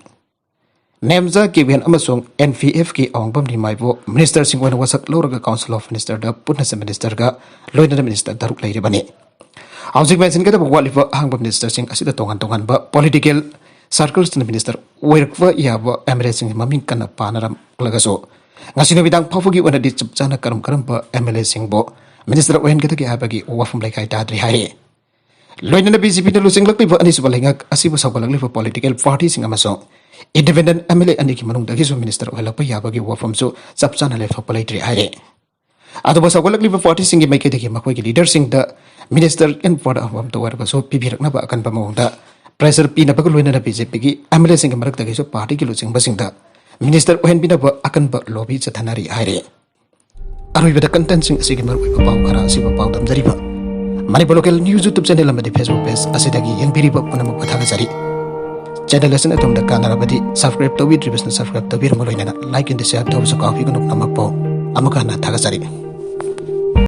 ꯅꯦꯝꯖꯥ, ꯀꯦ ꯕꯤ ꯑꯦꯟ ꯑꯃꯁꯨꯡ ꯑꯦꯟ ꯄꯤ ꯑꯦꯐꯀꯤ ꯑꯋꯥꯡꯕꯝ ꯅꯤꯃꯥꯏꯕꯨ ꯃꯤꯅꯤꯁꯇꯔꯁꯤꯡ ꯑꯣꯏꯅ ꯋꯥꯁꯛ ꯂꯧꯔꯒ Council of Minister ꯗ ꯄꯨꯟꯅ ꯆꯤꯐ ꯃꯤꯅꯤꯁꯇꯔꯒ ꯂꯣꯏꯅꯅ ꯃꯤꯅꯤꯁꯇꯔ ꯇꯔꯨꯛ ꯂꯩꯔꯤꯕꯅꯤ꯫ ꯍꯧꯖꯤꯛ ꯃꯦꯟꯁꯤꯟꯒꯗꯕ ꯋꯥꯠꯂꯤꯕ ꯑꯍꯥꯡꯕ ꯃꯤꯅꯤꯁꯇꯔꯁꯤꯡ ꯑꯁꯤꯗ ꯇꯣꯉꯥꯟ ꯇꯣꯉꯥꯟꯕ ꯄꯣꯂꯤꯇꯤꯀꯦꯜ ꯁꯥꯔꯀꯜꯁꯇꯅ ꯃꯤꯅꯤꯁꯇꯔ ꯑꯣꯏꯔꯛꯄ ꯌꯥꯕ ꯑꯦꯝ ꯑꯦꯜ ꯑꯦꯁꯤꯡꯒꯤ ꯃꯃꯤꯡ ꯀꯟꯅ ꯄꯥꯅꯔꯝꯂꯒꯁꯨ, ꯉꯁꯤ ꯅꯨꯃꯤꯗꯥꯡ ꯐꯥꯎꯕꯒꯤ ꯑꯣꯏꯅꯗꯤ ꯆꯞ ꯆꯥꯅ ꯀꯔꯝ ꯀꯔꯝꯕ ꯑꯦꯝ ꯑꯦꯜ ꯑꯦꯁꯤꯡꯕꯨ ꯃꯤꯅꯤꯁꯇꯔ ꯑꯣꯏꯍꯟꯒꯗꯒꯦ ꯍꯥꯏꯕꯒꯤ ꯋꯥꯐꯝ ꯂꯩꯈꯥꯏ ꯇꯥꯗ꯭ꯔꯤ ꯍꯥꯏꯔꯤ꯫ ꯂꯣꯏꯅꯅ ꯕꯤ ꯖꯦ ꯄꯤꯅ ꯂꯨꯆꯤꯡꯂꯛꯂꯤꯕ ꯑꯅꯤꯁꯨꯕ ꯂꯩꯉꯥꯛ ꯑꯁꯤꯕꯨ ꯁꯧꯒꯠꯂꯛꯂꯤꯕ ꯄꯣꯂꯤꯇꯤꯀꯦꯜ ꯄꯥꯔꯇꯤꯁꯤꯡ ꯑꯃꯁꯨꯡ ꯏꯟꯗꯤꯄꯦꯟꯗꯦꯟ ꯑꯦꯝ ꯑꯦꯜ ꯑꯦ ꯑꯅꯤꯒꯤ ꯃꯅꯨꯡꯗꯒꯤꯁꯨ ꯃꯤꯅꯤꯁꯇꯔ ꯑꯣꯏꯍꯜꯂꯛꯄ ꯌꯥꯕꯒꯤ ꯋꯥꯐꯝꯁꯨ ꯆꯞ ꯆꯥꯅ ꯂꯦꯞꯊꯣꯛꯄ ꯂꯩꯇ꯭ꯔꯤ ꯍꯥꯏꯔꯤ꯫ ꯑꯗꯨꯕꯨ ꯁꯧꯒꯠꯂꯛꯂꯤꯕ ꯄꯥꯔꯇꯤꯁꯤꯡꯒꯤ ꯃꯥꯏꯀꯩꯗꯒꯤ ꯃꯈꯣꯏꯒꯤ ꯂꯤꯗꯔꯁꯤꯡꯗ ꯃꯤꯅꯤꯁꯇꯔ ꯑꯦꯟ ꯄꯥꯔꯠ ꯑꯃꯃꯝꯇ ꯑꯣꯏꯔꯕꯁꯨ ꯄꯤꯕꯤꯔꯛꯅꯕ ꯑꯀꯟꯕ ꯃꯑꯣꯡꯗ ꯄ꯭ꯔꯦꯁꯔ ꯄꯤꯅꯕꯒ ꯂꯣꯏꯅꯅ ꯕꯤ ꯖꯦ ꯄꯤꯒꯤ ꯑꯦꯝ ꯑꯦꯜ ꯑꯦꯁꯤꯡꯒꯤ ꯃꯔꯛꯇꯒꯤꯁꯨ ꯄꯥꯔꯇꯤꯒꯤ ꯂꯨꯆꯤꯡꯕꯁꯤꯡꯗ ꯃꯤꯅꯤꯁꯇꯔ ꯑꯣꯏꯍꯟꯕꯤꯅꯕ ꯑꯀꯟꯕ ꯂꯣꯕꯤ ꯆꯠꯊꯅꯔꯤ ꯍꯥꯏꯔꯤ꯫ ꯑꯔꯣꯏꯕꯗ ꯀꯟꯇꯦꯟꯁꯤꯡ ꯑꯁꯤꯒꯤ ꯃꯔꯨꯑꯣꯏꯕ ꯄꯥꯎ ꯈꯔ ꯑꯁꯤꯕꯨ ꯄꯥꯎꯗꯝꯖꯔꯤꯕ Manipur local news YouTube channel ꯑꯃꯗꯤ ꯐꯦꯁꯕꯨꯛ ꯄꯦꯖ ꯑꯁꯤꯗꯒꯤ ꯌꯦꯡꯕꯤꯔꯤꯕ ꯄꯨꯝꯅꯃꯛꯄꯨ ꯊꯥꯒꯠꯆꯔꯤ꯫ ꯆꯦꯅꯦꯜ ꯑꯁꯤꯅ ꯑꯗꯣꯝꯗ ꯀꯥꯟꯅꯔꯕꯗꯤ ꯁꯕꯁꯀ꯭ꯔꯥꯏꯕ ꯇꯧꯕꯤꯗ꯭ꯔꯤꯕꯁꯤꯅ ꯁꯕꯁꯀ꯭ꯔꯥꯏꯕ ꯇꯧꯕꯤꯔꯝꯕ ꯂꯣꯏꯅꯅ ꯂꯥꯏꯛ ꯑꯦꯟ ꯗꯤꯁꯂꯥꯏꯛ ꯇꯧꯕꯁꯨ ꯀꯥꯎꯕꯤꯒꯅꯨ꯫ ꯄꯨꯝꯅꯃꯛꯄꯨ ꯑꯃꯨꯛꯀ ꯍꯟꯅ ꯊꯥꯒꯠꯆꯔꯤ꯫